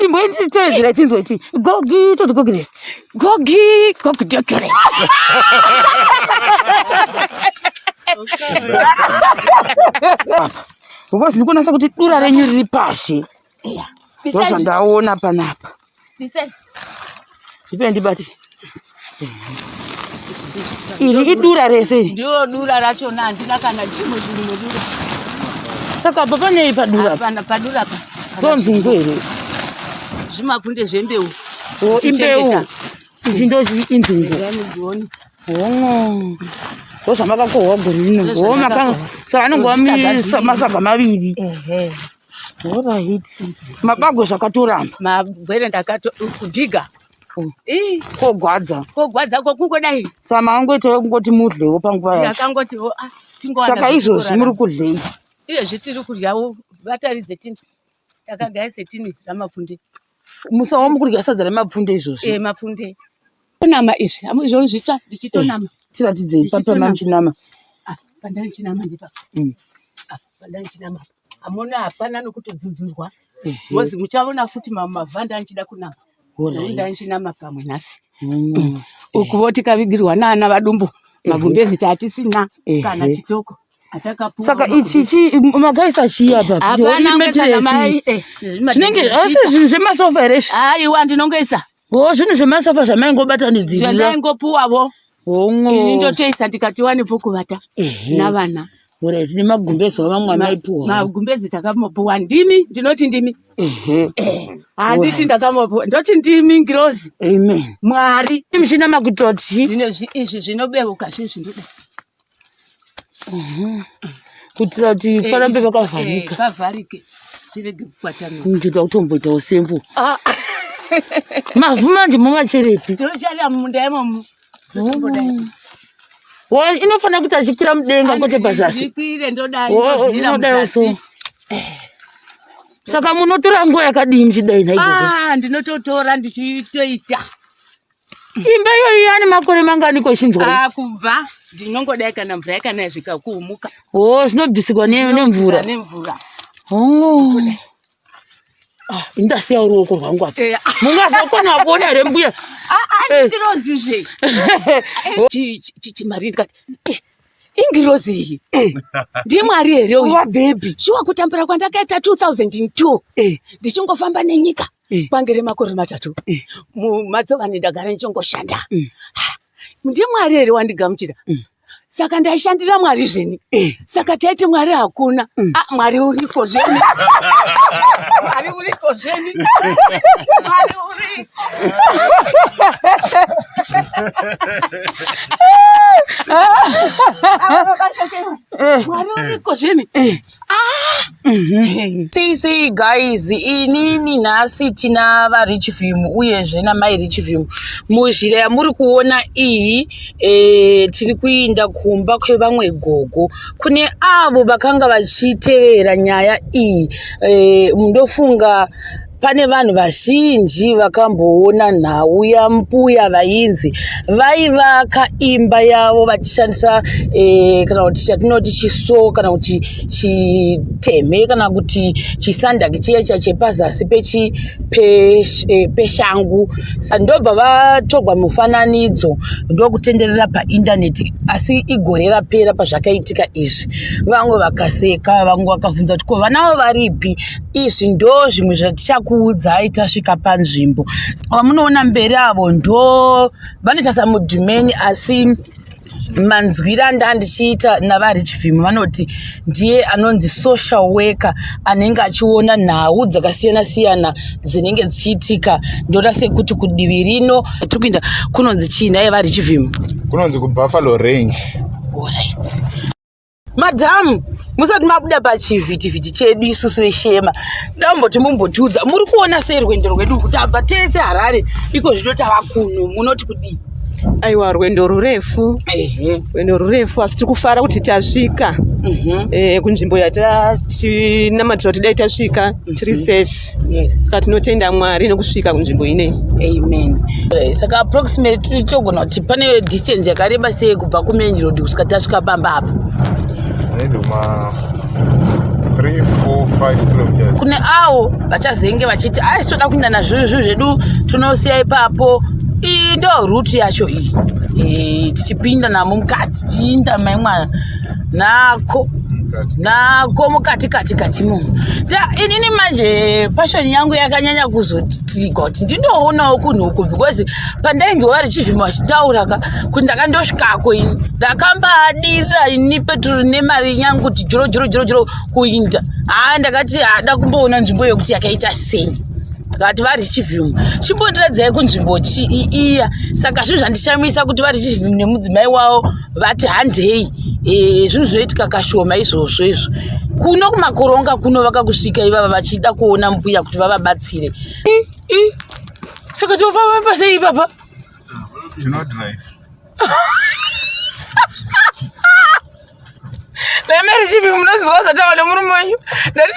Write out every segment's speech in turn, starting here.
Imboititevedzera tinzwe ti gogi toti gogi rest. Gogi gogi dotore. Because ndikunasa kuti dura renyu riri pashi. Ndozvandaona panapa. Ndipe ndibate. Iri idura rese iri. Ndiro dura rachona handina kana chimwe chinhu mudura. Saka apa panei padura? Hapana padura apa. Ndonzungu here? Zvimapfunde zvembeu. Oh, imbeu. Ichi ndo inzungu. Oh. Ndozvamakakohwa gore rino. Oh, maka saka anongova masaga maviri. Ehe. Alright. Mabagwe zvakatoramba. Magwere ndakato kudhiga. Mm. Ii, Kogwadza. kogwadza ko kungodai. Saka makangoitawo kungoti mudlewo panguva yacho. Takangotiwo ah tingowana. Saka izvozvi muri kudlei? Izvezvi tiri kudyawo bataridze tini. Takagaya setini ramapfunde. Musawo mukudya sadza remapfunde izvozvi. Eh mapfunde. Kunama izvi, amuzvioni zvitsva ndichitonama. Tiratidzei papi pamuchinama. Ah, pandai chinama ndipa. Ah, pandai chinama. Amuna hapana nokutodzudzurwa. Because muchaona futi mavhanda anchida kunama. Alright. Ndanchinama pamwe nhasi. Mm. Ukuvo tikavigirwa naana vadumbu magumbezi tatisina kana Ehe. chitoko atakapuwa. Saka ichi chi makaisa chii apa? hapana Imetiresi. kana mai eh, Zvinenge asi zvinhu zvemasofa here izvi? aiwa ndinongoisa Oh, zvinhu zvemasofa zvamaingobatanidzirira. zvandaingopuwavo Hongo. ini ndotoisa ndikati wane pokuvata Ehe. navana Alright, nemagumbezi vamwe amaipuwa. magumbezi takamopuwa ndimi ndinoti ndimi Ehe. handiti Alright. ndakamopuwa ndoti ndimi ngirozi Amen. mwari Muchina makutoti zvino izvi zvinobeuka zvezvi ndoda kuitira kuti parambe pakavharika. pavharike zvirege kukwatanuka Ndinoda kutomboitawo sembo. Ah. Mavhu manje mumacherepi. tinochara mumunda imomo Totombodai. Wa inofanira kuti achikwira mudenga kwete pazasi. Zvikwire ndodai Oh, oh, ndodzira inodai muzasi. so. Saka munotora nguva yakadii muchidai naizvozvo? Ah, ndinototora ndichitoita Imba iyoyi yani makore mangani kwechinzwa? Ah, kubva ndinongodai kana mvura yakanaya zvikakuumuka Oh, zvinobvisigwa nemvura. nemvura Oh. Ah, ndasiya ruoko rwangu apa. Eh, Mungazokona kuona here mbuya? ah, ah, Eh. ingirozi zve chimari ndikati eh, ingirozi iyi ndimwari here uyu Vabhebhi. shuwa kutambura kwandakaita 2002 Eh. ndichingofamba nenyika Eh. kwangere makore matatu Eh. mumadzovani ndagara ndichongoshanda Mm. Ha, ndimwari here wandigamuchira Mm. saka ndaishandira mwari zveni Eh. saka taiti mwari hakuna Mm. ah, mwari uriko zveni mwari uriko zveni mwari uriko Ava vakashokewa. Eh. mwari uriko zveni Eh. Ah! Sei guys, inini nhasi tina vaRichvim uyezve namai Richvim. Muzhira yamuri kuona iyi e, tiri kuinda kumba kwevamwe gogo. Kune avo vakanga vachitevera nyaya iyi e, ndofunga pane vanhu vazhinji vakamboona nhau yambuya vainzi vaivaka imba yavo vachishandisa e, kana kuti chatinoti chiso kana kuti chitemhe kana kuti chisandaki chiya chiya chepazasi pechi peshangu pe ndobva vatorwa mufananidzo ndokutenderera paindaneti asi igore rapera pazvakaitika izvi vamwe vakaseka vamwe vakabvunza kuti ko vanavo varipi Izvi ndo zvimwe zvatichakuudzai tasvika panzvimbo. Vamunoona mberi avo ndo vanoita samudhumeni asi manzwiro anda ndichiita navarichvim vanoti ndiye anonzi social worker anenge achiona nhau dzakasiyana siyana dzinenge dzichiitika ndoda sekuti kudivi rino tiri kuinda kunonzi chii nhaye varichvim kunonzi kubuffalo range Alright. Madam, musati mabuda pachivhitivhiti chedu isusu veshema ndamboti mumbotiudza muri kuona sei rwendo rwedu kuti abva tese harare iko zvino tava kuno munoti kudii aiwa rwendo rurefu rwendo rurefu asi tiri kufara kuti tasvika mm-hmm. eh, kunzvimbo yatinamatira kuti dai tasvika tiri mm-hmm. safe saka tinotenda mwari nekusvika kunzvimbo ineyi amen eh, saka approximately togona kuti pane distance yakareba sei kubva kumain road kusvika tasvika pamba apa maybe ma 3 4 5 kilometers. Kune avo vachazenge vachiti ai toda kuinda nazvo zvinhu zvedu tonosiya ipapo. Iyi ndo route yacho iyi. E, tichipinda namo mukati tichiinda mai mwana nako nako mukati kati kati muno. Inini manje passion yangu yakanyanya kuzotigwa kuti ndindoonawo kunhu uku because pandainzwa vari chivhima vachitaura ka kuti ndakandosvikako ini ndakambadira ini peturu nemari yangu kuti joro joro joro joro kuinda haa ndakati hada kumboona nzvimbo yokuti yakaita sei kati vari chivhima chimbondiradzai kunzvimbo iya saka zvinhu zvandishamisa kuti vari chivhima nemudzimai wavo vati handei e, zvinhu zvinoitika kashoma izvozvo izvo kuno kumakoronga kuno vakakusvika ivava vachida kuona mbuya kuti vavabatsire saka tofamba sei ipapa Tinodrive. Naimeri chipi munoziva zvataura nemurume wenyu ndati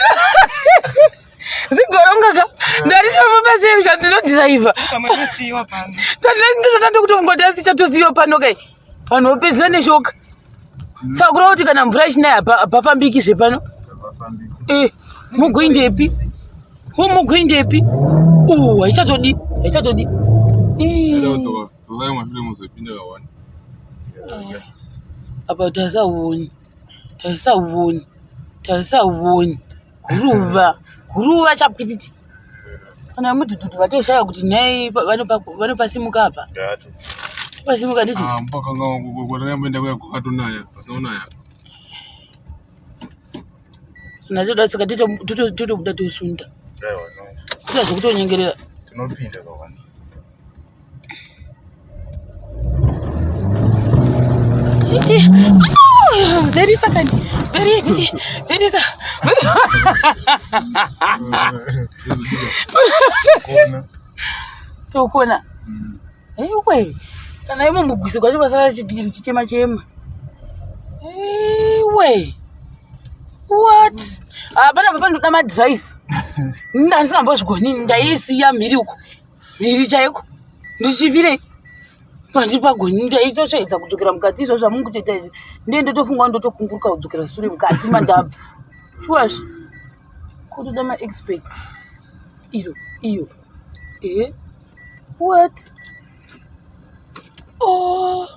zigoronga ka ndati tofamba sei zvikanzi tinodhiraivha tandikutongoda asi chatosiyiwa pano kai vanhu vopedzera neshoka saka kureva kuti kana mvura ichinaya hapafambiki zvepano eh, mugoindepi Mukuindepi? Uh, haichatodi, haichatodi. Apa tasauoni, tasauoni, tasauoni. Guruva, guruva chapwititi. Kana mudhudhudhu vatoshaya kuti nhai vanopasimuka apa. Pasimuka nditi. Ah, mpaka ngakanga kuya kwakatonaya, pasaonaya. Nachoda saka totobuda tosunda. Kuita zvekutonyengerera. Tinopinda kawanda. Very second. Very, very, very. Tokona. Iwe kana imo mugwisi kwacho pasara chichema chema. Iwe. What? Ah, pana papa ndoda madrive. Ndandisingambozvigoni ndaisiya mhiri uko. Mhiri chaiko. Ndichifirei? Pandiri pagoni ndaitotsvaidza kudzokera mukati izvo zvamungu kutoita izvi. Ndiye ndotofunga ndotokunguruka kudzokera sure mukati mandabva. Shuwazve. Kutoda maexperts. Iro, iyo. Eh? What? Oh.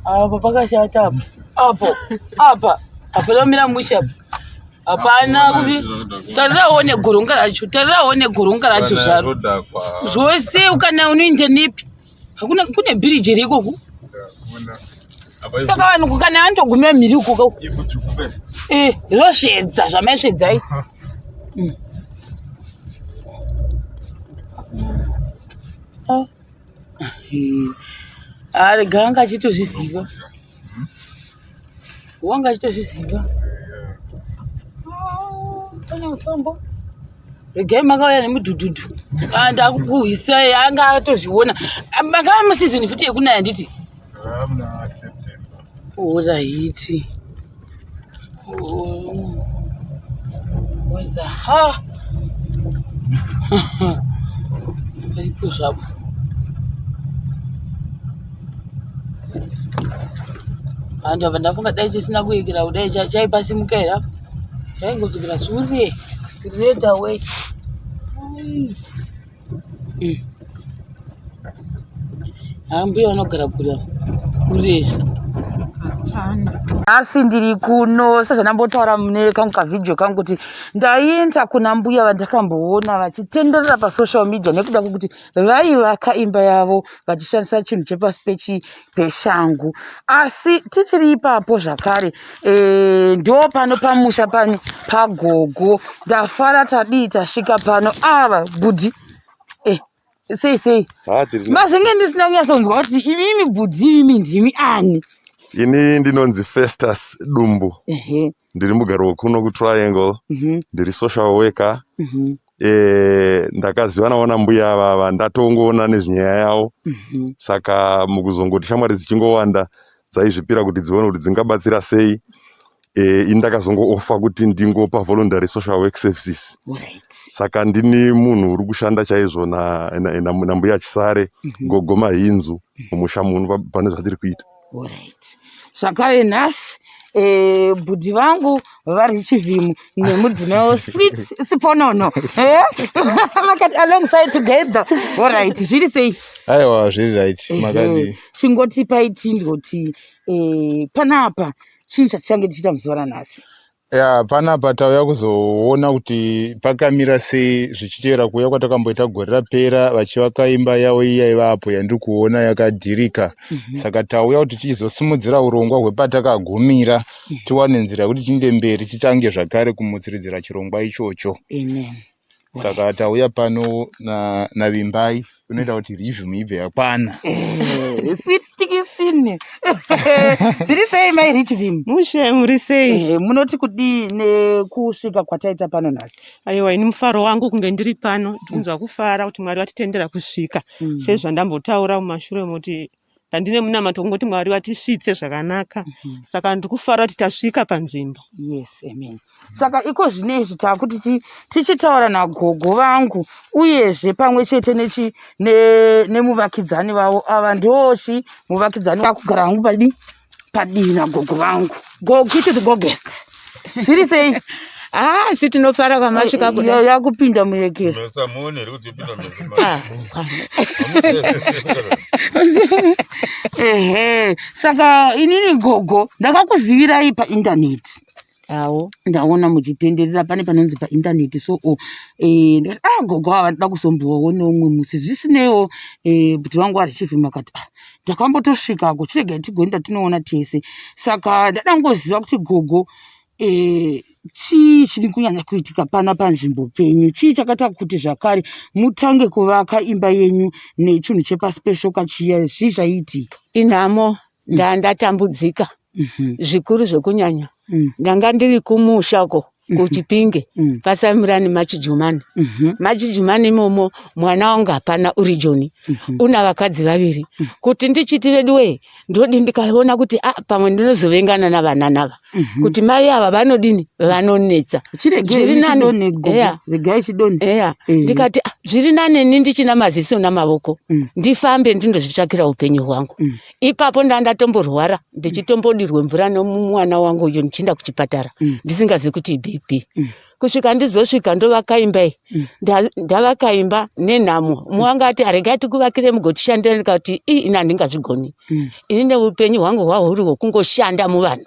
Apa pakashata apa. Apo. Apa. Hapana kumira mushe apa. Hapana kubi. Tarira uone goronga racho. Tarira uone goronga racho zvaro. Zvose ukana unoenda nepi? Hakuna kune bridge here ikoko? Saka vanhu kana vanotogumira mhiri ikoko. Eh, zvosvedza zvamaisvedzai. Ah. Ah, rega anga achitozviziva. Wanga achitozviziva. Ah, pane mufambo. Regai makauya nemudhudhudhu. Ah, ndakukuhwisai anga atozviona. Ah, makava musizini futi yekunaya nditi? Muna September. Orahiti. Oh. Oza ha. Paripo zvapo. Vanhu ava ndafunga dai chisina kuikira kudai chaipasimuka here apa chaingodzokera sure straight away. Haa mbuya vanogara kure kure. Nhasi ndiri kuno sezvandambotaura mune kangu kavhidhiyo kangu kuti ndaenda kuna mbuya vandakamboona vachitenderera pasocial media nekuda kwekuti vaivaka imba yavo vachishandisa chinhu chepasi pechi peshangu asi tichiri ipapo zvakare e, ndo pano pamusha pani pagogo ndafara tadii tasvika pano ava bhudhi e, sei sei mazenge ndisina kunyatsonzwa kuti imimi bhudhi imimi ndimi ani ini ndinonzi Festus Dumbu ndiri mugari wekuno kuTriangle ndiri social worker mm -hmm. E, ndakazivanawo nambuya avava ndatongoona nezvenyaya yavo mm -hmm. Saka mukuzongoti shamwari dzichingowanda dzaizvipira kuti dzione kuti dzingabatsira sei e, ini ndakazongoofa kuti ndingopa voluntary social work services right. Saka ndini munhu uri kushanda chaizvo nambuya na, na, na Chisare mm -hmm. Gogo Mahinzu mumusha muno pane zvatiri kuita right. Zvakare nhasi eh, bhudhi vangu vari chivhimu nemudzimai wavo Sweet Siponono. Eh? Vakati alongside together. Alright, zviri sei? Aiwa, zviri right. Makadii? Chingotipai tinzwe kuti eh, panapa chii chatichange tichiita muzuva ranhasi? Ya, panapa tauya kuzoona kuti pakamira sei zvichitevera kuuya kwatakamboita gore rapera vachivaka imba yavo iya ivapo yandiri kuona yakadhirika. Saka tauya kuti tizosimudzira urongwa hwepatakagumira tiwane nzira yekuti tiinde mberi titange zvakare kumutsiridzira chirongwa ichocho. Amen. Saka tauya pano naVimbai unoita kuti rhythm ibve yakwana. Sweet sticky sin. Zviri sei mai Rich Vim? Mushe, muri sei? Munoti kudii nekusvika kwataita pano nhasi? Aiwa, ini mufaro wangu kunge ndiri pano, ndikunzwa kufara kuti Mwari vatitendera kusvika. Sezvandambotaura mumashure moti ndandine munamato kungoti Mwari vatisvitse zvakanaka. Saka ndikufara kuti tasvika panzvimbo. Yes, amen. Saka iko zvino izvi takuti tichitaura nagogo vangu uyezve pamwe chete nemuvakidzani vavo. Ava ndochi muvakidzani vakugara hangu padii nagogo vangu. Gogo to the gogest. Zviri sei? Ah, si tinofara kwamasvika kudai. Yakupinda muyekero. Musamuone here kuti yopinda mumezi? Ehe, saka inini gogo ndakakuzivirai paindaneti. Awo. Ndaona muchitenderera pane panonzi paindaneti so ndikati gogo ava ndida kuzombovaonawo umwe musi. Zvisineiwo bhuti vangu vari chivhima vakati ndakambotosvikako, chiregai tigoenda tinoona tese. Saka ndada kungoziva kuti gogo chii chiri kunyanya kuitika pana panzvimbo penyu? Chii chakaita kuti zvakare mutange kuvaka imba yenyu nechinhu chepasi peshoka chiya? Zvii zvaiitika? Inhamo, ndandatambudzika zvikuru zvekunyanya. Ndanga ndiri kumusha uko kuChipinge paSamirani Machijumani. Machijumani imomo mwana wangu hapana uri Joni, una vakadzi vaviri. Kuti ndichiti veduwe ndodi ndikaona kuti pamwe ndinozovengana navana nava. Kuti mai ava vanodini, vanonetsa. Zviri nani. Regai chidoni. Ndikati zviri nani ini ndichina maziso namavoko ndifambe ndindozvitsvakira upenyu hwangu. Ipapo ndandatomborwara ndichitombodirwe mvura nomwana wangu uyu ndichienda kuchipatara ndisingazivi kuti BP. Kusvika ndizosvika ndovaka imba iyi. Ndavaka imba nenhamo. Mumwe wanga ati regai tikuvakire mugotishandira, ndikati ini handingazvigoni. Ini neupenyu hwangu hwahuri hwekungoshanda muvanhu.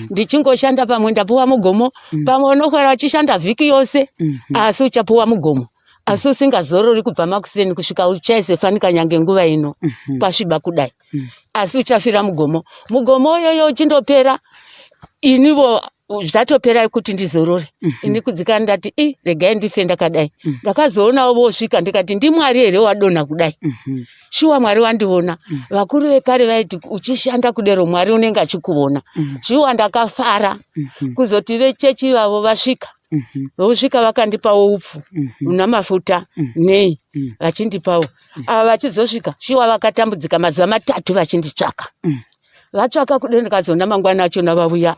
Ndichingoshanda pamwe ndapuwa mugomo, pamwe unokwara uchishanda vhiki yose, asi uchapuwa mugomo. Asi usingazorori kubva makuseni kusvika uchaizofanika nyange nguva ino kwasviba kudai. Asi uchafira mugomo. Mugomo uyoyo uchindopera, inivo zvatopera kuti ndizorore. Ini kudzika ndati regai ndife ndakadai. Ndakazoonawo vosvika ndikati ndiMwari here wadonha kudai? Shuwa Mwari wandiona. Vakuru vekare vaiti uchishanda kudero Mwari unenge achikuona. Shuwa ndakafara kuzoti vechechi vavo vasvika. Vosvika vakandipawo upfu una mafuta nei vachindipawo. Ava vachizosvika shuwa vakatambudzika mazuva matatu vachinditsvaka. Vatsvaka kudai ndikazoona mangwana achona vauya.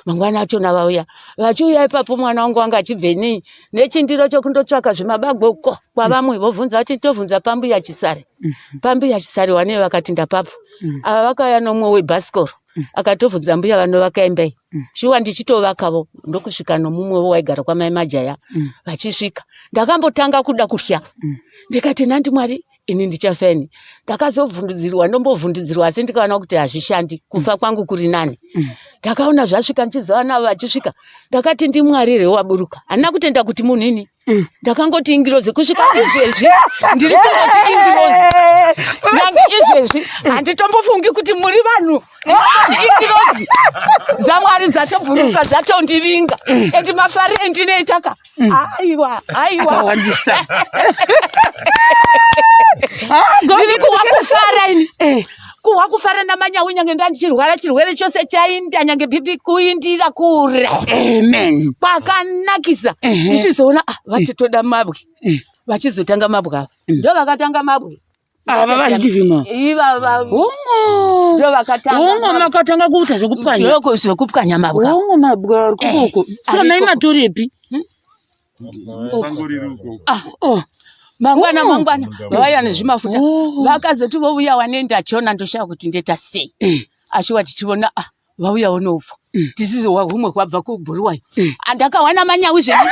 Mangwana achona vauya. Vachiuya ipapo mwana wangu wanga achibve nei nechindiro chokundotsvaka zvimabagwe uko kwavamwe vovhunza vati tovhunza pambuya Chisare. Pambuya Chisare wanei vakati ndapapo. Ava vakauya nomumwe webhasikoro akatovhunza mbuya vanovaka imba iyi. Shuwa ndichitovakavo ndokusvika nomumwe waigara kwamai Majaya vachisvika. Ndakambotanga kuda kutya. Ndikati nandi Mwari ini ndichafa ini. Ndakazovhundudzirwa ndombovhundudzirwa asi ndikaona kuti hazvishandi, kufa kwangu kuri nani. Ndakaona zvasvika ndichiziva navo vachisvika. Ndakati ndiMwari here waburuka? Handina kutenda kuti munhu ini. Ndakangoti ingirozi kusvika izvezvi ndiri kungoti ingirozi. Nyange izvezvi handitombofungi kuti muri vanhu. Ingirozi dzaMwari dzatobhuruka dzatondivinga. Endi mafari endinoita ka. Aiwa, aiwa. Akawandisa. Ndiri kuwa kufara ini. Kuwa kufara namanyawi nyange ndandichirwara chirwere chose chainda nyange BP kuindira kure. Amen. Kwakanakisa. Ndichizoona vati toda mabwe. Vachizotanga mabwe ava. Ndo vakatanga mabwe. Ava vachichivhima. Ivava. Hongo. Ndo vakatanga. Hongo makatanga kuita zvekupwanya. Zvoko zvekupwanya mabwe. Hongo mabwe ari kukoko. Saka mai matorepi? Sango riri uko. Oh. Mangwana mangwana vauya nezvimafuta. Vakazoti vouya wane ndachona ndoshaya kuti ndoita sei. Ashiwa tichiona Vauyawo noupfu tisizo humwe hwabva kubhuruwayo. Andakawana manyawi zveni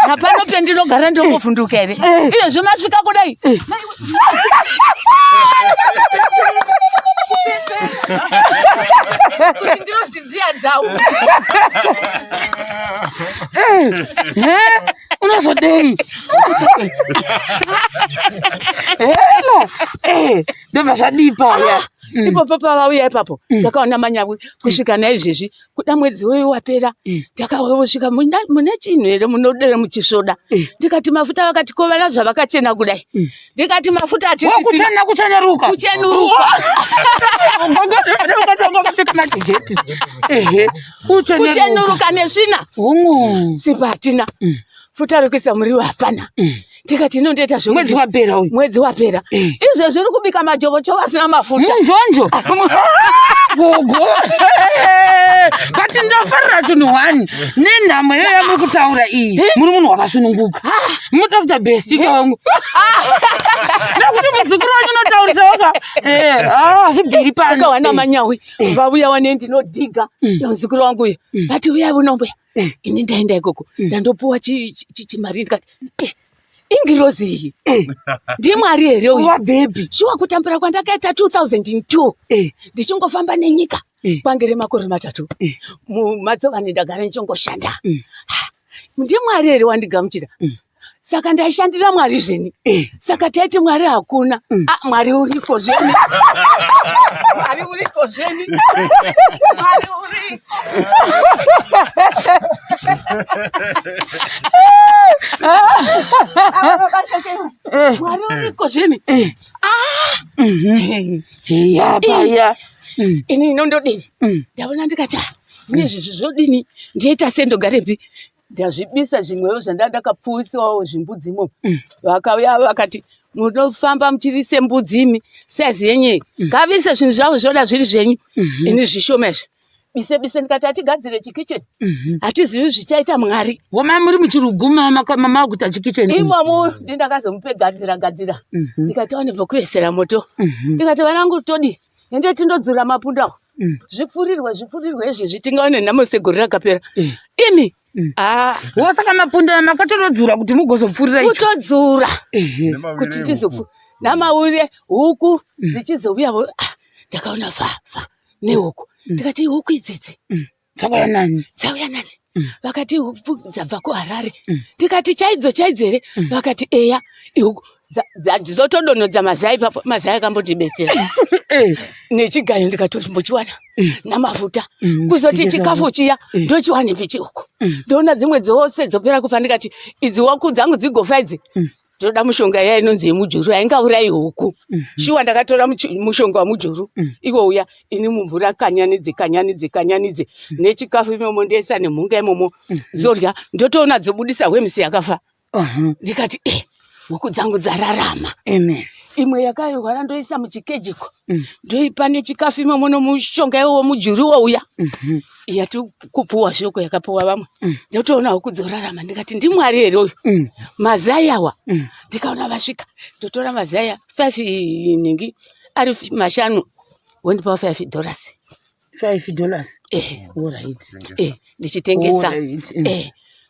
napano pendinogara ndombovhunduka here izvezvi masvika kudai. Kuti ngirozi dziya dzau. Unozodei? Helo. Ndobva zvadii paya? Ipopo pavauya ipapo takaona manyawi kusvika naizvezvi kuda mwedzi uyu wapera. Takavosvika mune chinhu here munodere muchisvoda. Ndikati mafuta, vakati ko vana zvavakachena kudai. Ndikati mafuta atisisina. Kuchena kucheneruka. Kuchenuruka. Vakapfeka majeti. Ehe. Kucheneruka. Kuchenuruka nesvina. Hungu. Sipa hatina. Futa rekuisa muriwo hapana. Ndikati inondoita zve Mwedzi wapera uyu. Mwedzi wapera. Izvezvi uri kubika majovocho vasina mafuta. Munjonjo. Gogo. But ndofarira tunhu one. Nenhamo iyo yamuri kutaura iyi. Muri munhu wakasununguka. Munoda kuita besti wangu. Nekuti muzukuru wanyu unotaurisa waka. Hazvibviri pano. Akawana manyawi. Vauya wane ndinodhiga. Muzukuru wangu uyu. Vati uya unombuya. Ini ndaenda ikoko. Ndandopuwa chimari ndikati ingirozi iyi. Ndimwari here uyu? Wabvepi? Shuwa kutambura kwandakaita 2002 ndichingofamba nenyika kwangere makore 3 mumadzovani ndagara ndichingoshanda. Ndimwari here wandigamuchira? Saka ndaishandira Mwari zveni. Saka taiti Mwari hakuna. Mwari uriko zveni. Mwari uriko zveni. Mwari uriko. Mwari uriko zveni. Ya paya. Ini inondodini? Ndaona ndikati nezvizvi zvodini? Ndiita sendogarepi? Ndazvibisa zvimwewo zvanda ndakapfuwisiwawo zvimbudzimo. Vakauya vakati munofamba muchirise mbudzi imi saizi yenyu iyi. Ngavise zvinhu zvavo zvoda zviri zvenyu. Ini zvishoma izvi. Bise bise ndikati hatigadzire chikicheni. Hatizivi zvichaita Mwari. Woma muri muchiruguma mama kuita chikicheni. Imomo ndindakazomupe gadzira gadzira. Ndikati wane pekuisira moto. Ndikati vanangu todi. Ende tindodzura mapundo awo. Zvipfurirwe zvipfurirwe izvezvi tingaone nhamo segore rakapera. Imi. Saka mapundo aya makatorodzura kuti mugozopfurira icho. Kutodzura. Kuti tizopfu. Namaure huku dzichizouya ndakaona fa fa nehuku. Ndikati huku idzidzi. Dzauya nani? Dzauya nani? Vakati huku dzabva kuHarare. Ndikati chaidzo chaidzo here? Vakati eya ihuku dzotodonhodza mazai ipapo, mazai akambondibetsera. Nechigayo ndikatombochiwana namafuta. Kuzoti chikafu chiya ndochiwanepi chihuku. Ndoona dzimwe dzose dzopera kufa ndikati idzi huku dzangu dzigofa idzi. Ndoda mushonga iya inonzi yemujuru haingaurayi huku. Shuwa ndakatora mushonga wamujuru iwo uya ini mumvura kanyanidze kanyanidze kanyanidze nechikafu imomo ndoisa nemhunga imomo dzorya ndotoona dzobudisa hwemisi yakafa. Ndikati huku dzangu dzararama. Amen. Imwe yakarwara ndoisa muchikejiko. Ndoipa nechikafu imomo nomushonga iwowo mujuru wouya. Yati kupuwa shoko yakapuwa vamwe. Ndotoona huku dzorarama ndikati ndimwari here uyu? Mazai awa. Ndikaona vasvika ndotora mazai 5 ningi ari 5 wondipa $5. $5. All right. Ndichitengesa.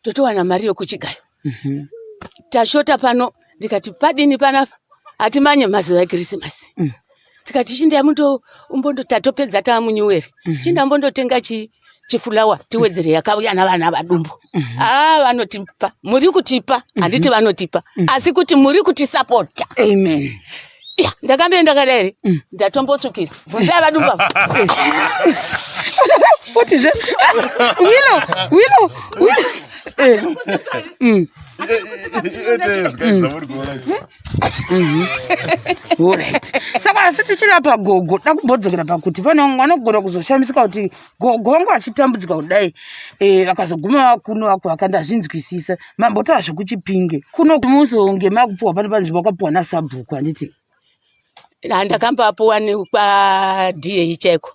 Totowana mari yokuchigayo. Tashota pano ndikati padini panapa hatimanye mazuva eKrisimasi. Tikati chinda mundo umbondo tatopedza tamunyuwere. Chinda mbondotenga chifulawa tiwedzere yakauya navana vadumbu. Vanotipa muri kutipa handiti vanotipa asi kuti muri kutisapota. Amen. Ya, ndakambe ndakadai ndatombotsvukira. Bvunzai vadumbu ava. Kuti zve Wilo, Wilo, Wilo. Alright. Saka asi tichirapa gogo, dakumbodzokera pakuti pane vamwe vanogona kuzoshamisika kuti gogo vangu vachitambudzika kudai, vakazoguma kuno vako vakandazvinzwisisa. Mambotaura zvekuChipinge. Kuno muzonge makupuwa pane panzvimbo wakapuwa nasabhuku handiti? Ndakambapuwa kwa DA chaiko.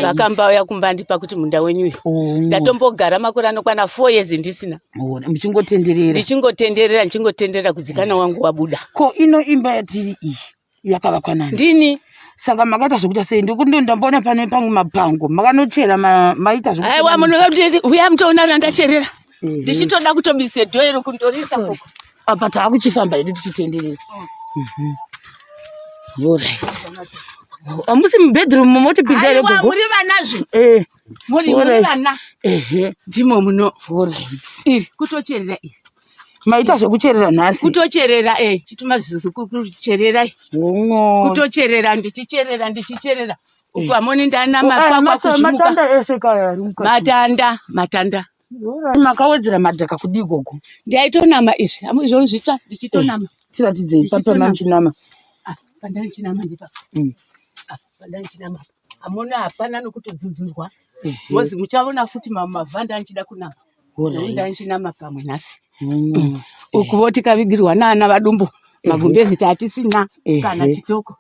Vakambauya kumbandipa kuti munda wenyu uyu. Ndatombogara makore anokwana 4 years ndisina. Muchingotenderera. Ndichingotenderera, ndichingotenderera kudzikana wangu wabuda. Ko ino imba yatiri iyi yakavakwa nani? Ndini. Saka makaita zvekuita sei? Ndikuti ndamboona pane pamwe mapango makanochera maita zvekuita. Aiwa muno uya mutoona randacherera. Ndichitoda kutobise dhoero kundorisa koko. Apa taakuchifamba hedu tichitenderera. Alright. Hamusi mubedroom motipinda here gogo? Muri vanazve. Eh. Muri vana. Ehe. Ndimo muno. Alright. Iri kutocherera iri. Maita zvekucherera nhasi? Kutocherera eh, chituma zuzu kucherera. Kutocherera ndichicherera ndichicherera. Eh. Uku amoni ndanama oh, kwa kwa kuchimuka. Matanda ese kaya ari mukati. Matanda, matanda. Makawedzera madhaka kudii gogo? Ndaitonama izvi, amuzvioni zvitsva ndichitonama. Eh, tiratidzei papi pamuchinama. Ah, pandainchinama ndipa. Ah, pandainchinama. Amona hapana nokutodzudzurwa. Mozi muchaona futi mavhanda anchida kunama. Ndanchinama pamwe nhasi. Ukuvo tikavigirwa naana vadumbu magumbezi tatisina kana chitoko.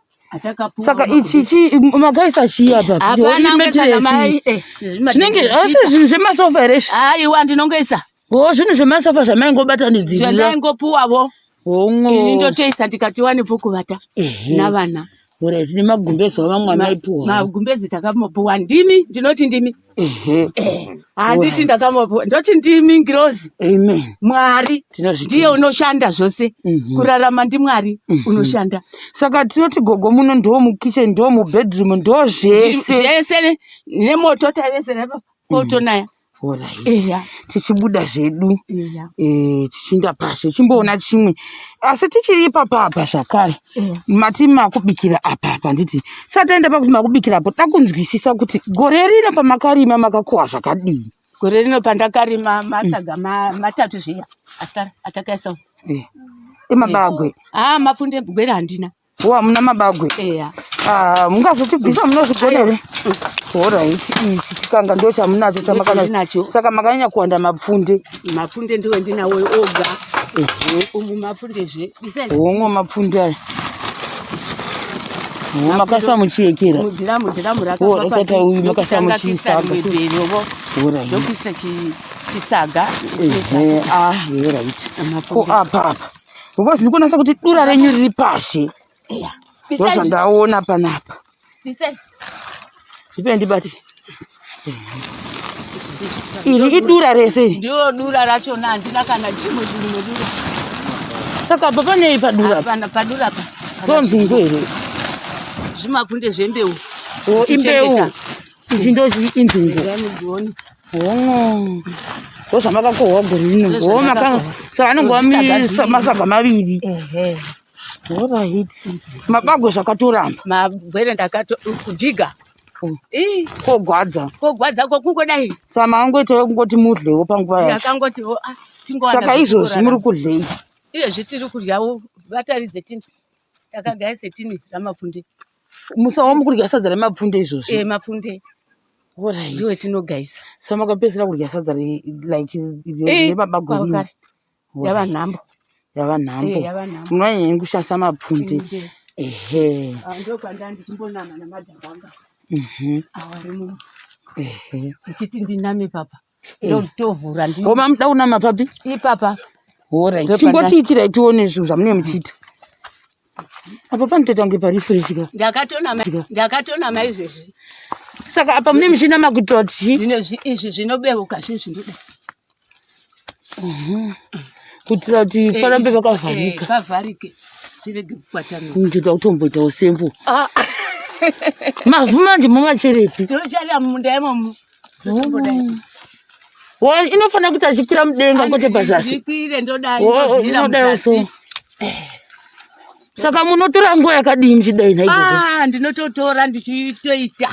Saka ichi chi makaisa chii apa? Hapana kana mai eh, zvinenge asi zvinhu zvemasofa here izvi? Aiwa ndinongoisa. Oh, zvinhu zvemasofa zvamaingobatanidzirira. Zvandaingopuwavo. Hongo. Ini ndotoisa tikati wane pokuvata navana. Ora tine magumbezi avamwe amaipuwa. Magumbezi takamopuwa ndimi ndinoti ndimi. Handiti ndakamopuwa ndoti ndimi ngirozi. Amen. Mwari ndiye unoshanda zvose. Kurarama ndiMwari unoshanda. Saka tinoti gogo muno ndo mukitchen ndo mubedroom ndo zvese. Zvese nemoto taivesera ipapo kotonaya. Alright. Tichibuda zvedu eh, tichinda pasi chimboona chimwe asi tichiri ipapa apa zvakare mati makubikira apa apa handiti sati taenda pakuti makubikira apo takunzwisisa kuti gore rino pamakarima makakohwa zvakadii gore rino pandakarima masaga matatu zviya asara atakaisa eh, emabagwe ah mapfunde gwere handina Wo hamuna mabagwe? Eya. Ah, mungazotibvisa munozvigona here? Horait, ichi chikanga ndo chamunacho chamakanacho. Saka makanyanya kuwanda mapfunde. Mapfunde ndiwo ndinawo oga. Ehe. Umu mapfunde zve. Hongo mapfunde aya. Makasa muchiyekera. Mudhiramu dhiramu rakafa pasi. Uyu makasa muchisaga. Horait. Ndokuisa chisaga. Ehe, ah, horait. Ko apa apa. Because ndikunasa kuti dura renyu riri pashi. Ndozvandaona panapa. Ndipe ndibate. Iri idura rese iri. Ndiro dura rachona handina kana chimwe rimwe dura. Saka apa panei padura? Hapana padura apa. Ndonzungu here? Zvimapfunde zvembeu. Oh, imbeu. Ichi ndo inzungu. Oh. Ndozvamakakohwa gore rino. Oh, maka saka anongova masaga maviri. Ehe. Alright. Mabagwe zvakatoramba. Magwere ndakato kudhiga. Oh. Ii. Kogwadza. Kogwadza kokungodai. Saka makangoitawo kungoti mudlewo panguva yacho. Takangotiwo ah tingowana. Saka izvozvi muri kudlei? Izvezvi tiri kudyawo bataridze tini. Takagaya setini ramapfunde. Musawa mukudya sadza remapfunde izvozvi? Eh, mapfunde. Alright. Ndiwo tinogaisa. Saka makapedzisira kudya sadza like remabagwe rini? Yava nhambo. Yava nhambo. Munonyanya kushandisa mapfunde. Ehe. Ah, ndokwanda ndichimbonama namadhaka anga. Awa ari muno. Ehe. Ndichiti ndiname papa. Ndotovhura ndi. Ngoma muda kunama papi? Ipapa. Alright. Chingotiitirai tione zvinhu zvamunenge muchiita. Apa panotoita kunge pari fresh ka. Ndakatonama ndakatonama izvezvi. Saka apa mune muchinama kuitira kuti chii? Ndine izvi zvinobeuka zvezvi ndoda. Kuitira kuti eh, parambe pakavharika. Eh, pavharike. Zvirege kukwatanuka. Ndoda kutomboitawo sembo. Ah. Mavhu manje mumacherepi? Tinocherera mumunda imomo. Oh. Inofanira kuti achikwira mudenga kwete pazasi. Ndodai so. Saka munotora nguva yakadii muchidai naizvozvo? Ah, ndinototora ndichitoita.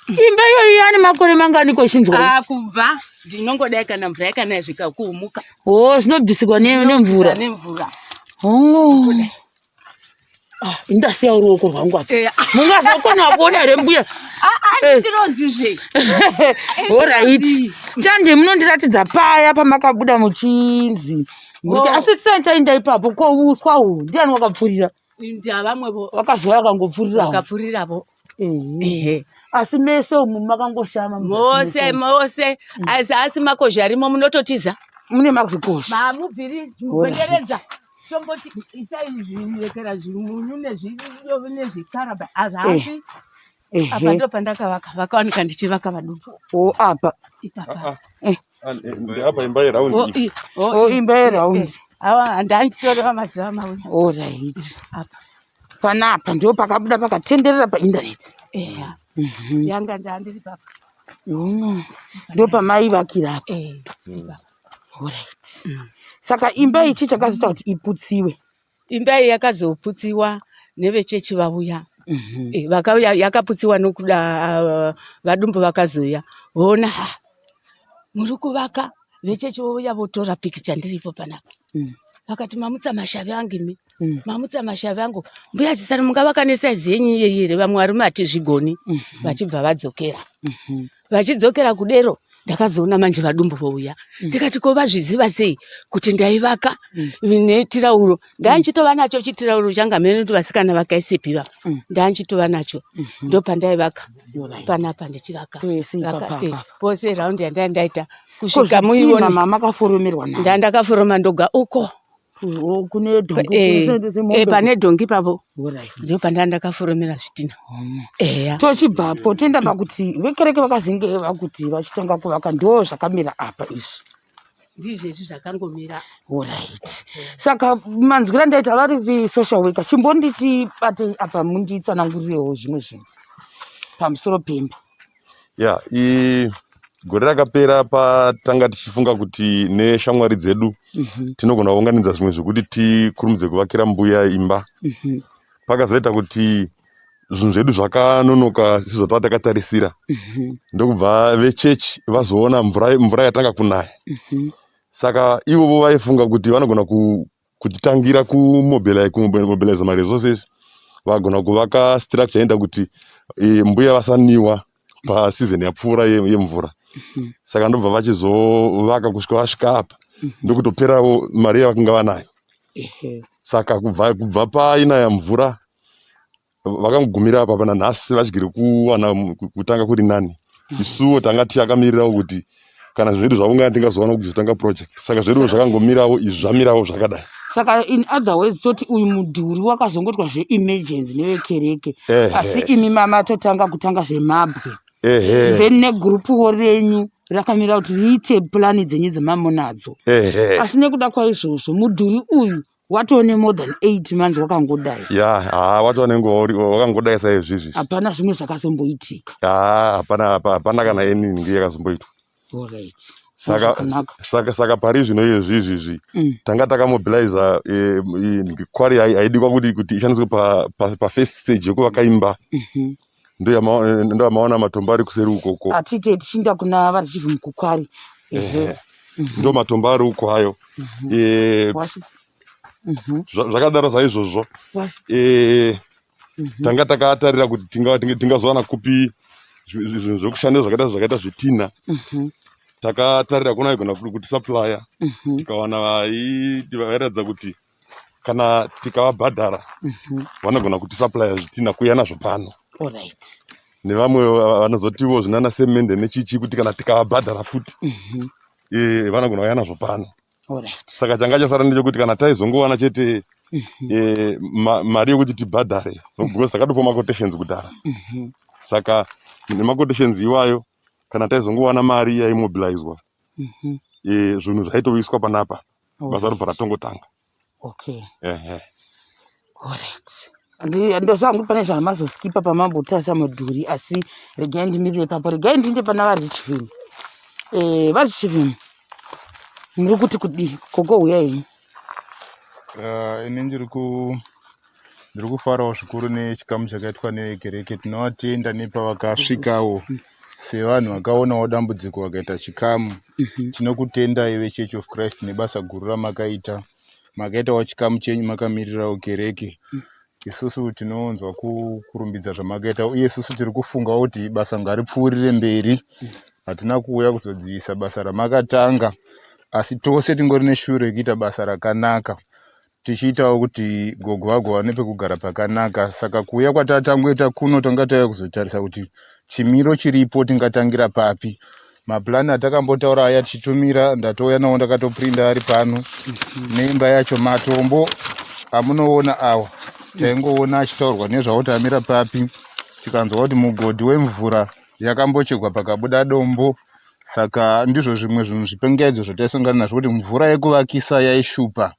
Imba iyoyi yani makore mangani ko ichinzwa? Ah, kubva ndinongodai kana mvura yakanaya zvikakuumuka. Oh, zvinobvisigwa nemvura. Nemvura. Oh. Ah, indasiya ruoko rwangu apa. Eh. Mungazokona kuona here mbuya? Ah, ah, eh. Ndirozizve. Alright. Chande munondiratidza paya pamakabuda muchinzi. Oh. Asi tisati taenda ipapo ko uswa uhu ndiani wakapfurira? Ndavamwevo. Vakazouya vakangopfurirawo. Vakapfuriravo. Ehe. Asi mese umu makangoshama. Mose mose asi asi makozha arimo munototiza. Mune mazvikozha. Mamubviri kuenderedza. Tomboti isai zvirekera zvimunyu nezvikaraba hazvi. Apa ndo pandakavaka vakawanika ndichivaka vaduku. O apa. Ipapa. Apa imba yeround. O imba yeround. Awa ndanditoreva mazuva mawiri. All right. Apa. Panapa ndipo pakabuda pakatenderera paindaneti. Eya. Yanga ndandiri papa. Ndo pamaivakira apa. Alright. Saka imba ichi chakazoita kuti iputsiwe. Imba iyi yakazoputsiwa nevechechi vauya. Vakauya yakaputsiwa nokuda vadumbu vakazouya voona ha muri kuvaka vechechi vouya votora pikicha ndiripo panapa. Vakati mamutsa mashavi angu imi. Mamutsa mashavi angu. Mbuya Chisari mungavaka nesaizi yenyu iyeyi here vamwe varume hatizvigoni. Vachibva vadzokera. Vachidzokera kudero ndakazoona manje vadumbu vouya. Ndikati ko vazviziva sei kuti ndaivaka netirauro. Ndanchitova nacho chitirauro changa mene kuti vasikana vakaisepi va. Ndanchitova nacho. Ndopandaivaka. Panapa ndichivaka. Pose round yandai ndaita kusvika muione. Mama makaforomerwa nani? Ndandakaforoma ndoga uko. Kune dhongi. Pane dhongi pavo. Ndipo pandandakaforomera zvitina. Eya. Tochibvapo toenda pakuti vekereke vakazenge vakuti vachitanga kuvaka ndo zvakamira apa izvi. Ndizvo izvi zvakangomira. Alright. Saka manzwira ndaita vari social worker chimbonditi batei apa munditsanangurirewo zvimwe zvinhu pamusoro pemba. Ya, gore rakapera patanga tichifunga kuti neshamwari dzedu tinogona kuunganidza zvimwe zvekuti tikurumidze kuvakira mbuya imba. Pakazoita kuti zvinhu zvedu zvakanonoka sezvatava takatarisira. Ndokubva vechechi vazoona mvura yatanga kunaya. Saka ivovo vaifunga kuti vanogona kutitangira kumobilize maresources, vagona kuvaka structure inoita kuti mbuya vasaniwa paseason yapfuura yemvura. Saka ndobva vachizovaka kusvika vasvika apa, ndokutoperawo mari yavakanga vanayo. Saka kubva painaya mvura vakangogumira apa pana nhasi vachigere kuwana kutanga kuri nani. Isuwo tanga tichakamirirawo kuti kana zvedu zvaungana tingazowana kuzotanga project. Saka zvedu zvakangomirawo izvi zvamirawo zvakadai. Saka in other words toti uyu mudhuri wakazongotwa zveemergency nevekereke. Asi imi mama totanga kutanga zvemabwe. Then negurupuwo renyu rakamira kuti riite plani dzenyu dzemamunadzo. Asi nekuda kwaizvozvo mudhuri uyu watone more than 8 months wakangodai. Ya, ha watova nenguva wakangodai saizvizvi. Hapana zvimwe zvakazomboitika. Ha, hapana kana any nhingi yakazomboitwa. Alright. Saka pari zvino izvizvi tanga takamobiliza kwari haidikwa kuti ishandiswe pa first stage yekuvaka imba. Ndo yamaona matombo ari kuseri ukoko. Atite tichinda kuna varichibva mukukwari. Ndo matombo ari uko hayo. Zvakadaro saizvozvo. Tanga takatarira kuti tingazowana kupi zvinhu zvekushandisa zvakaita zvitina. Takatarira kuna igona kuti supplier. Tikawana vairatidza kuti kana tikavabhadhara vanogona kuti supplier zvitina kuuya nazvo pano. Alright. Nevamwe vanozotiwo zvinana semende nechichi kuti kana tikavabhadhara futi vanogona kuuya nazvo pano. Alright. Saka changa chasara ndechekuti kana taizongowana chete mari yekuti tibhadhare, because takatopiwa maquotations kudhara. Saka nemaquotations iwayo kana taizongowana mari yaimobilizwa zvinhu zvaitoiswa panapa basa robva ratongotanga. Okay. Alright. Ndozvangu pane zvamazoskipa pamambotarisa mudhuri, asi regai ndimirire ipapo. Regai ndinde pana varichivim. Varichivim muri kuti kudii? Gogo huyai henyu. Ini ndiri kufarawo zvikuru nechikamu chakaitwa nevekereke. Tinovatenda nepavakasvikawo sevanhu vakaonawo dambudziko vakaita chikamu. Tinokutendai veChurch of Christ nebasa guru ramakaita. Makaitawo chikamu chenyu makamirirawo kereke. Isusu tinonzwa kurumbidza zvamakaita, uye isusu tiri kufungawo kuti basa ngaripfuurire mberi. Hatina kuuya kuzodzivisa basa ramakatanga, asi tose tingori neshure yekuita basa rakanaka, tichiitawo kuti gogo vagowane pekugara pakanaka. Saka kuuya kwatatangoita kuno tanga tauya kuzotarisa kuti chimiro chiripo tingatangira papi. Maplani atakambotaura aya tichitumira ndatouya nawo ndakatoprinda ari pano. Neimba yacho matombo amunoona awa taingoona achitaurwa nezvawo kuti amira papi, tikanzwa kuti mugodhi wemvura yakambochegwa pakabuda dombo. Saka ndizvo zvimwe zvinhu zvipengaidzo zvataisangana nazvo kuti mvura yekuvakisa yaishupa,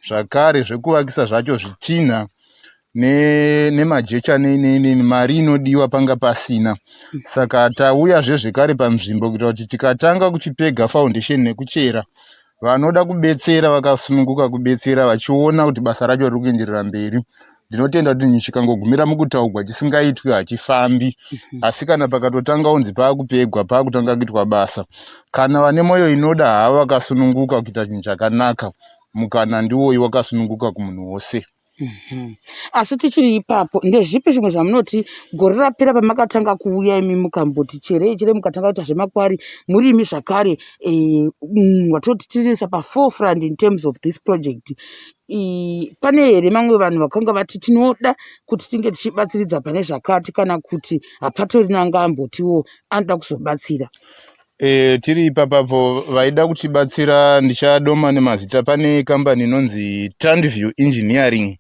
zvakare zvekuvakisa zvacho zvitinha nemajecha nei mari inodiwa panga pasina. Saka tauyazve zvekare panzvimbo kuitira kuti tikatanga kuchipega foundation nekuchera, vanoda kubetsera vakasununguka kubetsera vachiona kuti basa racho riri kuenderera mberi. Ndinotenda kuti chikangogumira mukutaugwa chisingaitwi hachifambi, asi kana pakatotanga unzi paakupegwa paakutanga kuitwa basa, kana vane mwoyo inoda havo vakasununguka kuita chinhu chakanaka, mukana ndiwoyu wakasununguka kumunhu wose. Asi tichiri ipapo, ndezvipi zvimwe zvamunoti gore rapera pamakatanga kuuya imi mukamboti cherei cherei mukatanga kuita zvemakwari muri imi zvakare watoti tiriisa paforefront in terms of this project, pane here mamwe vanhu vakanga vati tinoda kuti tinge tichibatsiridza pane zvakati, kana kuti hapatorina anga ambotiwo anoda kuzobatsira? Tiri ipapapo vaida kutibatsira ndichadoma nemazita. Pane kambani inonzi Tandview Engineering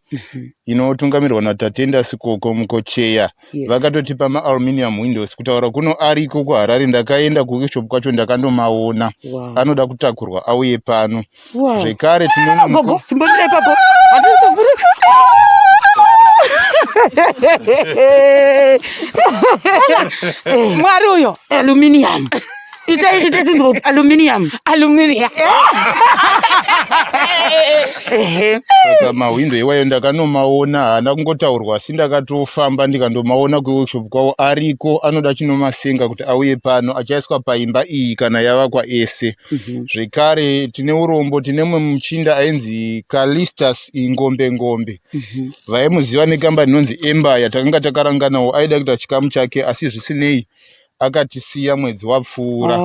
inotungamirwa naTatenda Sikoko Mukocheya. Vakatotipa maaluminium windows, kutaura kuno ariko kuHarare, ndakaenda kuworkshop kwacho ndakandomaona. Anoda kutakurwa auye pano. Zvekare tine Gogo, chimbomira ipapo. Handisi kuvhurika. Mwari uyo. Aluminium. Ita ita tinzwa kuti aluminium. Aluminium. Ehe. Saka mahwindo iwayo ndakanomaona, haana kungotaurwa, asi ndakatofamba ndikandomaona kuworkshop kwavo, ariko, anoda chinomasenga kuti auye pano achaiswa paimba iyi kana yavakwa ese. Zvekare tine urombo, tine mumwe muchinda ainzi Calistus Ingombe Ngombe, vaimuziva nekambani inonzi Empire. Takanga takaranganawo, aida kuita chikamu chake, asi zvisinei akatisiya mwedzi wapfuura.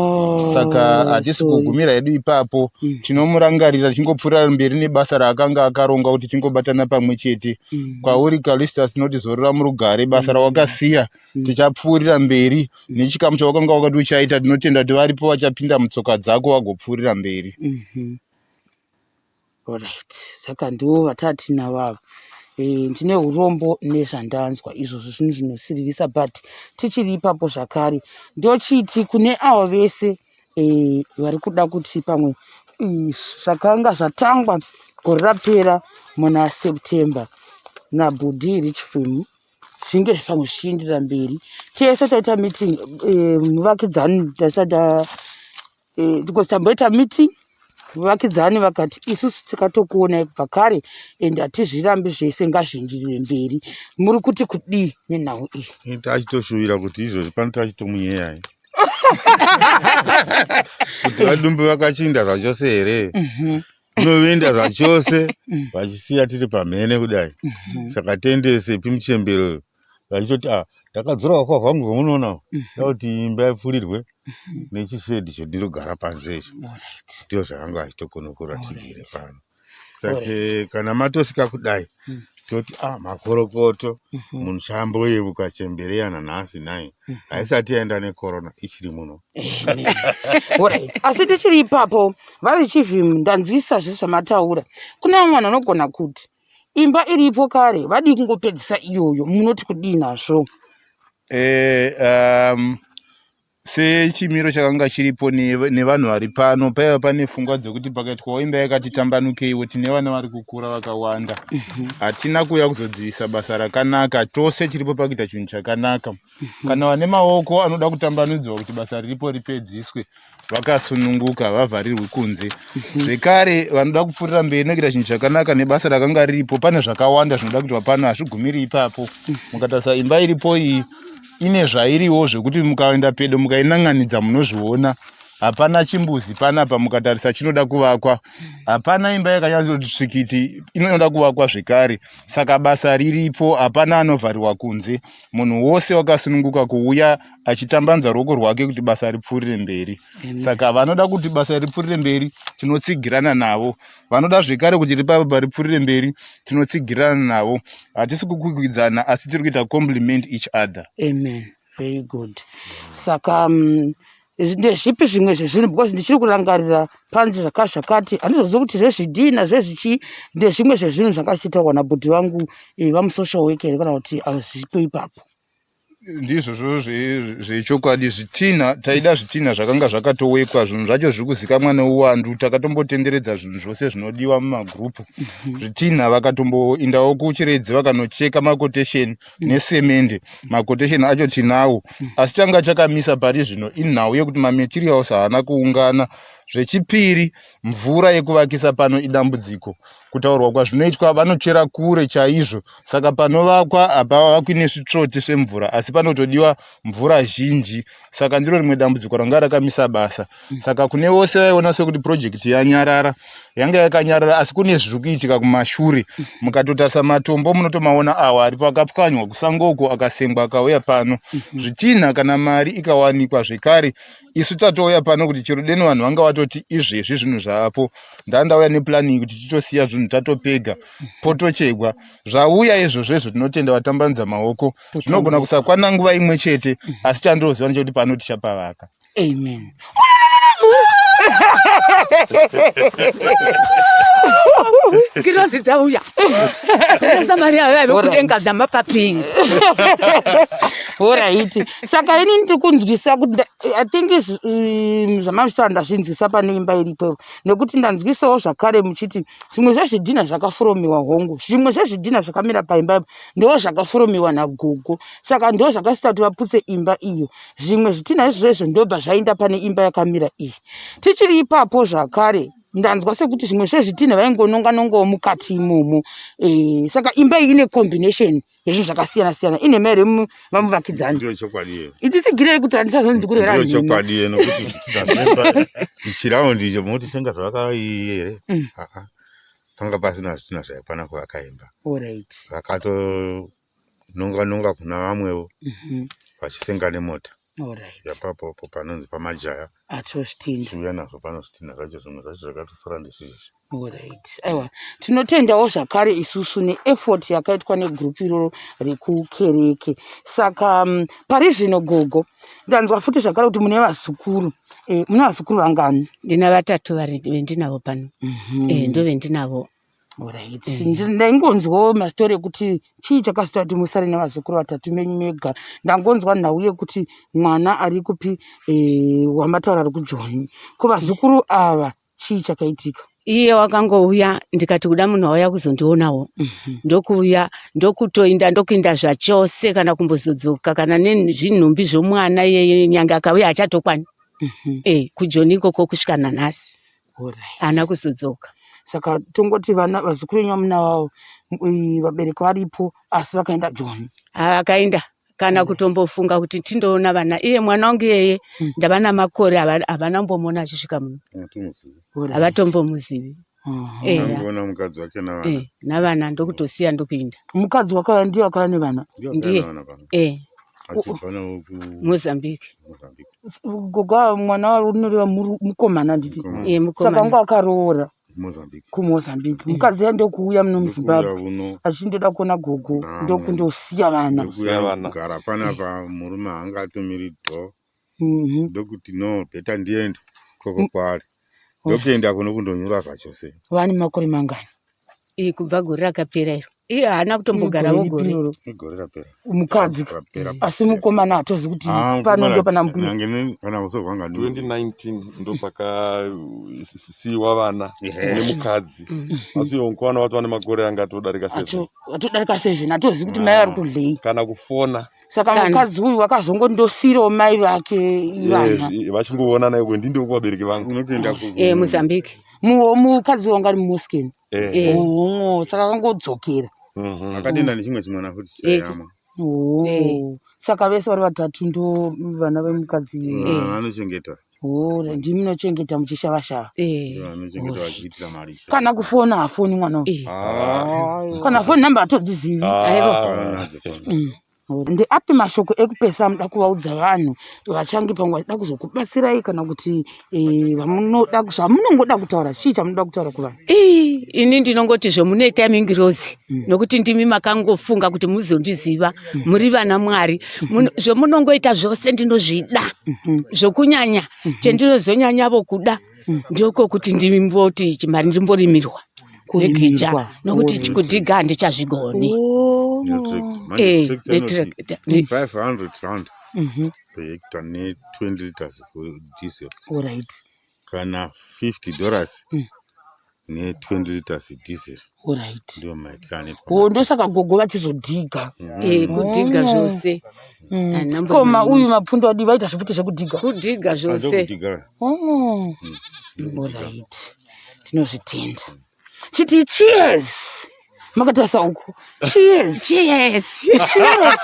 Saka hatisi kugumira hedu ipapo, tinomurangarira tichingopfuurira mberi nebasa raakanga akaronga kuti tingobatana pamwe chete. Kwauri Calistus tinoti zorora murugare, basa rawakasiya tichapfuurira mberi nechikamu chawakanga wakati uchaita. Tinotenda kuti varipo vachapinda mutsoka dzako vagopfuurira mberi. Alright. Saka ndivo vatatinavo ava. Ndine urombo nezvandanzwa izvozvo, zvinhu zvinosiririsa, but tichiri ipapo zvakare ndochiti kune avo vese vari kuda kuti pamwe zvakanga zvatangwa gore rapera muna September naBhudhi Richfilm zvinge pamwe zvichiendera mberi. Tese taita meeting, muvakidzani tasada because tamboita meeting, muvakidzani vakati isusu tikatokuonai kubva kare and hatizvirambi, zvese ngazvienderere mberi. Muri kuti kudii nenhau iyi? Tachitoshuvira kuti izvozvi pano tachitomunyeyai kuti vadumbu vakachinda zvachose here, unovinda zvachose vachisiya tiri pamhene kudai. Saka tendesepi muchembero vachitoti a ndakadzora wakwa hwangu hwamunoona da kuti imba ipfurirwe nechishedhi chendinogara panze icho. Ndizvo zvakanga vachitokonokora tigere pano. Saka kana matosvika kudai toti a makorokoto, munhu chamboyevuka chembere yana nhasi nai haisati yaenda nekorona, ichiri muno. Alright. Asi tichiri ipapo, vari Chivhim, ndanzwisisa zvezvamataura. Kune vamwe vanhu vanogona kuti imba iripo kare, vadii kungopedzisa iyoyo? Munoti kudii nazvo? Sechimiro chakanga chiripo nevanhu vari pano, paiva pane pfungwa dzekuti pakaitwawo imba yakati tambanukeiwo, tine vana vari kukura vakawanda. Hatina kuuya kuzodzivisa basa rakanaka, tose tiripo pakuita chinhu chakanaka. Kana vane maoko anoda kutambanudzwa kuti basa riripo ripedziswe, vakasununguka, vavharirwe kunze. Zvekare vanoda kupfuurira mberi nekuita chinhu chakanaka nebasa rakanga riripo, pane zvakawanda zvinoda kuitwa pano, hazvigumiri ipapo. Mukatarisa imba iripo iyi ine zvairiwo zvekuti mukaenda pedo mukainan'anidza munozviona. Hapana chimbuzi panapa, mukatarisa chinoda kuvakwa. Hapana imba yakanyatsoti tsvikiti, inoda kuvakwa zvekare. Saka basa riripo, hapana anovharirwa kunze, munhu wose wakasununguka kuuya achitambanudza ruoko rwake kuti basa ripfuurire mberi. Saka vanoda kuti basa ripfuurire mberi tinotsigirana navo, vanoda zvekare kuti ripapa ripfuurire mberi tinotsigirana navo. Hatisi kukwikwidzana, asi tiri kuita compliment each other. Amen. Very good. Saka Ndezvipi zvimwe zvezvinhu because ndichiri kurangarira panzi zvakati zvakati handizozivi kuti zvezvidhina zvezvichii ndezvimwe zvezvinhu zvanga zvichitaurwa nabhudhi vangu eh, vamusocial worker here kana kuti hazvipo ipapo. Ndizvozvo zvechokwadi zvitinha taida zvitinha zvakanga zvakatowekwa zvinhu zvacho zviri kuzikamwa neuwandu takatombotenderedza zvinhu zvose zvinodiwa mumagurupu mhm. zvitinha vakatomboindawo kuchiredzi vakanocheka makotesheni mhm. nesemende makotesheni acho tinawo mhm. asi changa chakamisa pari zvino inhau yekuti mamaterials haana kuungana zvechipiri mvura yekuvakisa pano idambudziko kutaurwa kwazvinoitwa vanochera kure chaizvo saka panovakwa hapavakwi nesvitsvoti zvemvura asi panotodiwa mvura zhinji saka ndiro rimwe dambudziko ranga rakamisa basa saka kune vose vaiona sekuti purojekiti yanyarara yanga yakanyarara asi kune zviri kuitika kumashure mukatotarisa matombo munotomaona awa aripo akapwanywa kusango uko akasengwa akauya pano zvitinha kana mari ikawanikwa zvekare isu tatouya pano kuti chero deno vanhu vanga vatoti izvezvi zvinhu zvaapo ndandauya neplanning kuti titosiya zvinhu tatopega potochegwa zvauya izvozvo izvo tinotenda vatambanudza maoko zvinogona kusakwana nguva imwe chete asi chandinoziva ndechekuti pano tichapavaka. Amen. Ngirozi dzauya. Samaria vaive kudenga dzamapapingi. Horaiti. Saka ini ndiri kunzwisa kuti I think zvamazvitaura ndazvinzwisa pane imba iripo nekuti ndanzwisawo zvakare muchiti zvimwe zvezvidhina zvakafuromiwa hongu zvimwe zvezvidhina zvakamira paimba ipo ndo zvakafuromiwa nagogo saka ndo zvakasita kuti vaputse imba iyo zvimwe zvitinha izvozvo izvo ndobva zvaenda pane imba yakamira iyi tichiri ipapo zvakare ndanzwa sekuti zvimwe zvezvitinha vaingononga nongawo mukati imomo e, saka imba iyi ine combination yezvinhu zvakasiyana siyana inhema here vamuvakidzani ndiyo chokwadi iyo ititsigirei kuti handisazonzi kurera ndiyo chokwadi iyo nokuti zvitinha ichiraundi icho munoti tenga zvavakaiyi here mm. panga pasina zvitinha zvaikwana kuvaka imba vakatononga nonga kuna vamwewo mhm. vachisenga nemota yapapopo panonzi pamajaya atozvitinda chiuya nazvo pano zvitinha zvacho zvimwe zvacho zvakatosara ndezvizvi. Alright. Aiwa, tinotendawo zvakare isusu neeffort yakaitwa negroup iroro rekukereke. Saka um, pari zvino gogo, ndanzwa futi zvakare kuti mune vazukuru. E, mune vazukuru vangani? Ndina vatatu vari vendinavo pano. Mm -hmm. E, ndovendinavo. Alright. Mm. Ndaingonzwawo mastori ekuti chii chakazita kuti musare nevazukuru vatatu menyu mega. Ndangonzwa nhau yekuti mwana ari kupi e, wamataura ari kujoni. Ko vazukuru ava chii chakaitika? Iye wakangouya ndikati kuda munhu auya kuzondionawo. Mm -hmm. Ndokuuya ndokutoinda ndokuinda zvachose kana kumbozodzoka kana nezvinhumbi zvomwana iyeye nyange akauya achatokwani. Mm -hmm. E, kujoni ikoko kusvika nanhasi. Haana kuzodzoka. Saka tongoti vana vazukuru venyu vamuna vavo vabereki varipo asi vakaenda Joni. Vakaenda kana kutombofunga kuti tindoona vana iye mwana wangu iyeye mm. ndava namakore havana kumbomuona achisvika muno havatombomuzivi Angoona mukadzi wake navana. Eh, navana ndokutosiya ndokuinda. Mukadzi wakauya ndiye wakauya nevana. Ndiye. Eh. Achibva navo ku Mozambique. Mozambique. Gogo mwana unoreva mukomana nditi. Eh, Saka anga akaroora. Mozambique. KuMozambique. Eh. Mukadzi uya ndokuuya muno muZimbabwe. Achindoda kuona gogo ndokundosiya vana. Ndokuuya vana. Kugara panapa murume haangatumiri door. Mhm. Ndokuti no better ndiende koko kwaari. Ndokuenda kuno kundonyura zvachose. Vane makore mangani? Iyi kubva gore rakapera iro. Iye haana kutombogarawo gore. Igore rapera. Mukadzi. Asi mukomana hatozi kuti ah, pano ndo pana mbuya. Kana kusorwa ngani. 2019 ndo pakasiiwa vana nemukadzi. Mm. Asi iwo mukomana wati vane makore anga atodarika 7. Atodarika 7 hatozi kuti mai vari kudlei. Kana kufona. Saka mukadzi uyu wakazongondosirawo mai vake vana. Vachingoonana iko ndinde kuvabereki vangu. Unokuenda ku eh Mozambique. Mukadzi wanga ari muMosken. Eh. Oh, saka akangodzokera. Mhm. Akadenda nechimwe chimwana futi chayamwa. Oh. Saka vese vari vatatu ndo vana vemukadzi. Vanochengeta. Oh, ndimi munochengeta muchishavashava. Eh. Vanochengeta vachiitira mari. Kana kufona hafoni mwana uyu. Ah. Kana phone number hatodzizivi. Ah. Nadzo phone. Ndeapi mashoko ekupesa amuda kuvaudza vanhu vachange pamwe vachida kuzokubatsirai kana kuti eh, vamunoda zvamunongoda kutaura chii chamunoda kutaura kuvanhu? Ii, ini ndinongoti zvomunoita imi ngirozi nokuti ndimi makangofunga kuti muzondiziva muri vana Mwari. Zvomunongoita zvose ndinozvida. Zvokunyanya chendinozonyanyavo kuda ndokokuti ndimboti chimari ndimborimirwa negicha nokuti kudhiga handichazvigoni. Oh. Eh, Manje netractor. 500 rand Mhm. per hectare ne 20 liters diesel Alright. kana 50 dollars Mm. ne 20 liters diesel Alright. ndiyo maitiro anoitwa. Oh, ndosaka gogo vachizodhiga. Eh, kudhiga Oh. zvose. Handina Ko mbomira. uyu mapfundo adi vaita zvofuti zvekudhiga. Kudhiga zvose. Ndokudhiga. Oh. Alright. Tinozvitenda. Chiti cheers. Makatarisa uku. Cheers. Cheers. Cheers.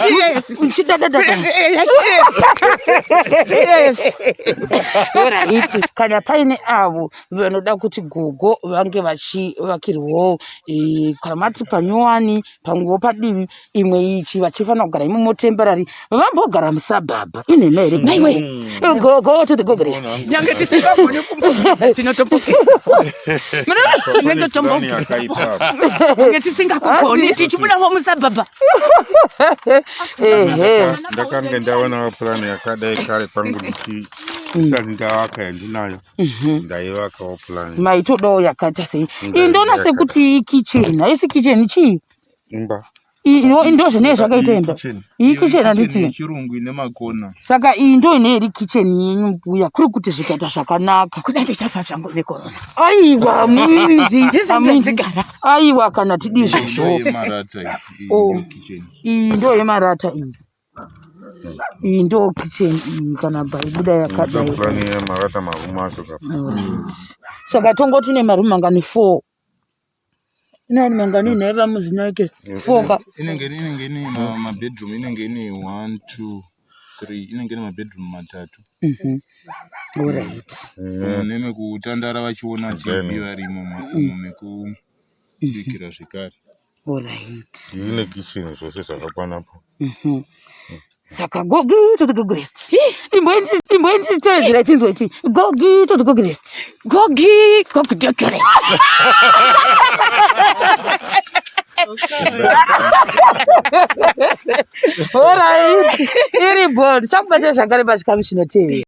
Cheers. Chidadadada. Cheers. Alright. Kana paine avo vanoda kuti gogo vange vachivakirwawo eh, kana mati panyowani pamwewo padivi imwe ichi vachifanira kugara imomo temporary vambogara musabhabha inhema here Maiwe. Go, go to the gogrest. Nyange tisingagoni kumbogeza tinotombogeza. Tinenge Pane tombogeza. yakaipa apa. Nyange tisingakugoni tichibudawo musabhabha. Ehe. Ndakange ndaona purani yakadai kare kwangu ndisati ndavaka yandinayo ndaivakawo purani Maitodawo yakaita sei? Iyi Ndai- ndoona yakada. sekuti ikitchen, haisi kitchen chii? imba. Iyi ndo zvinenge zvakaita imba. Iyi kitchen handiti? Yechirungu ine makona. Saka iyi ndo ine iri kitchen yenyu mbuya, kuri kuti zvikaita zvakanaka. Kuda ndichafa zvangu nekorona. Aiwa muinzi, Ndisati amuinzi. ndadzigara. Aiwa kana tidi izvozvo. Yemarata iyi Oh. ndiyo kitchen. Iyi ndo yemarata iyi. Iyi ndo kitchen iyi kana baibuda yakadai. Purani yemarata marumu acho ka. Alright. Saka tongoti nemarumu mangani 4. Inani mangani nhaiva muzinaike 4 ka. Inenge inenge ine mabedroom inenge ine 1 2 3 inenge ine mabedroom matatu. Alright. Nemekutandara vachiona TV varimo umo mekubikira zvekare. Alright. Ine kitchen zvose zvakakwanapo. Saka gogi to the gogrest. Imboenditevedzera tinzwe iti gogi to the gogrest. Gogi, gogidokere. Alright. Iri bold. Tichakubatira zvakare pachikamu chinotevera.